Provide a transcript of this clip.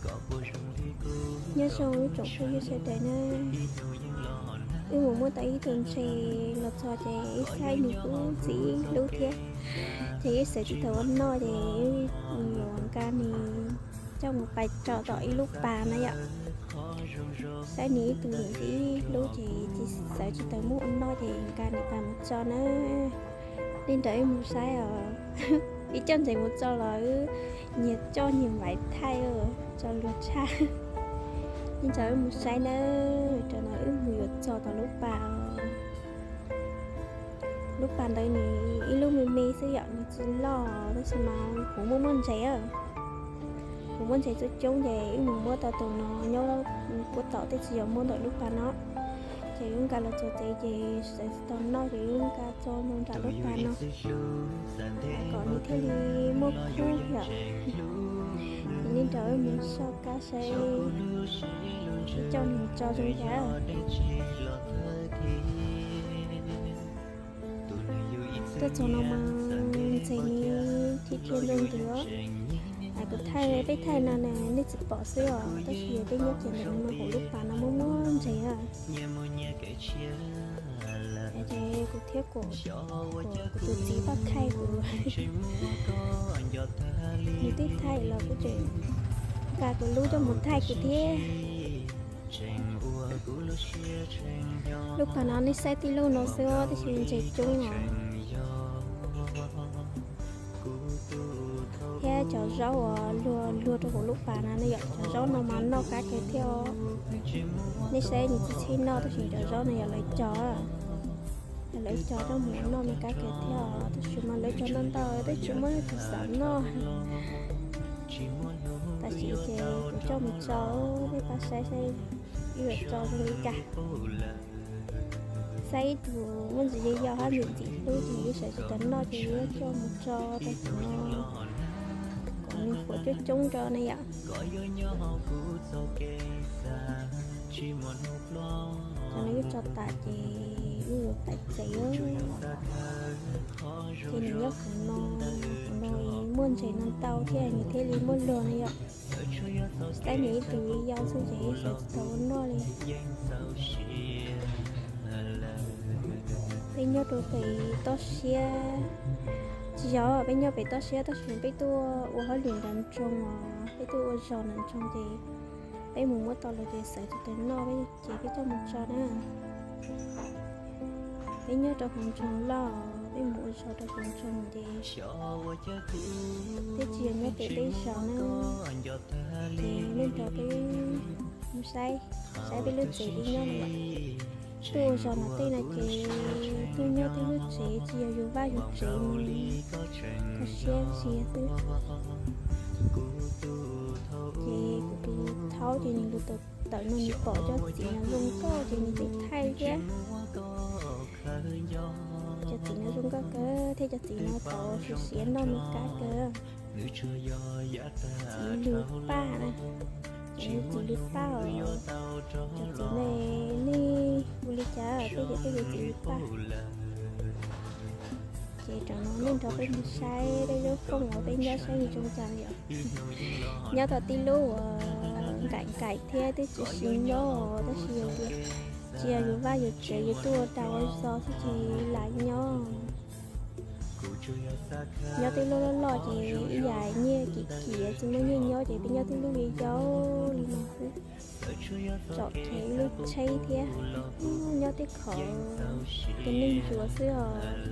Nyob zoo ib tsoom phooj ywg sawv daws na, wb mus muab tau ib tug ntses los txog ces wb saib nws kuj ntxim hlub thiab, ces wb xav tsis tau ua noj ces wb yuav nqa nws coj mus pais tso tom ib lub pas na yom. Saib nws ib tug ntxim hlub ces xav tsis tau muab ua noj ces nqa nws pais mus tso na. Nej nrog wb mus saib os. Wb coj ntses mus tso los wb nyias coj nyias maiv thaij tso luag tshaj. Nej nrog wb mus saib na, tam no wb mus yuav txog tom lub pas. Lub pas ntawd nws ib lub me me xwb yom, nws tsis loj tab sis mas kuv muaj muaj ntses, kuv muaj ntses coob coob ces wb mus muab tau tus no nyob puag tom tej tsis yog muab ntawm lub pas no. Ces wb nqa los txog tsev ces xav tsis tau noj ces wb nqa tso nram lub pas no kom nws thiaj li muaj khub yom. Ces nej nrog wb mus soj qab saib wb coj nws tso zoo cas. Tuaj txog no mas ntses nws thim thia ntxoov ntws os. Kuv thaij, peb thaij no nej tsis pom xwb os, tab sis peb nyob kiag ntawm no hauv lub pas no muaj muaj ntses. Ces kuv thiab kuv, kuv tus txiv pab thaij kuv, nws twb thaij los kuv tseem nqa kuv lub coj mus thaij kuv thiab. Lub pas no nej saib tib lub no xwb tab sis ntses coob os. Thiab cov zaub uas luag luag rau hauv lub pas no ne yom, cov zaub no mas noj qab kawg thiab os. Nej saib nws txi txhib noj tab sis cov zaub no yog lawv cog, yog lawv cog coj mus noj me qab kawg thiab os, tab sis mas lawv cog ntau ntau twb tsis muaj leej twg xav noj. Tab sis ces kuv coj mus tso, nej pab saib saib wb yuav tso zoo li cas. Saib ib tug muaj ntsis yau yau hab ntxim ntxim hlub ces wb xav tsis tau noj ces wb coj mus tso rau tom no kom nws huam coob coob rau na yom. Cov no wb tso tas ces wb yuav pais tsev. Ces nws nyob hauv no, hauv no muaj ntses no ntau thiab nws thiaj li muaj luag na yom. Saib nws ib tug yau xwb ces wb xav tsis tau ua noj li. Peb nyob rau pem toj siab, tsis yog, peb nyob pem toj siab tab sis peb tuaj ua hauj lwm nram nroog os, peb tuaj ua zog nram nroog ces peb mus muab tau los ces xav tsis tau noj ces peb coj mus tso na. Peb nyob rau hauv nroog loj, peb mus ua zog rau hauv nroog ces peb tsis yog nyob pem peb zos na. Ces nej nrog peb mus saib, saib peb lub tsev peb nyob no yom. Tuaj ua zog no tej no ces tuaj nyob tej lub tsev tsis yog yus vaj yus tsev mus kho siab ntsia xwb. Ces kuv tus thaub ces nws lus tawm no nws pom cov txiv no zoo nkauj ces nws tseem thaij thiab. Cov txiv no zoo nkauj kawg thiab cov txiv no tau siav siav noj me qab kawg. Txiv lws paj na, txiv lws paj os. Cov txiv ne, nej hu li cas tej ces tej ces txiv lws paj. Ces tam no nej nrog peb mus saib peb lub kooj uas peb nyob saib nws zoo cas yom. Nyob tau tib lub uas nkaim nkaim thiab twb tsis sib nyob tab sis yog tias tsis yog yus vaj yus tsev yus tuaj ua dag ua zog xwb ces lam nyob. Nyob tib lub loj loj ces ib yam nyiaj kim kim tsis muaj nyiaj nyob ces peb nyob tib lub yau yau li no xwb. Tsom kev ib lub tsheb thiab, nyob tib qho tus neeg ntsuav xwb os.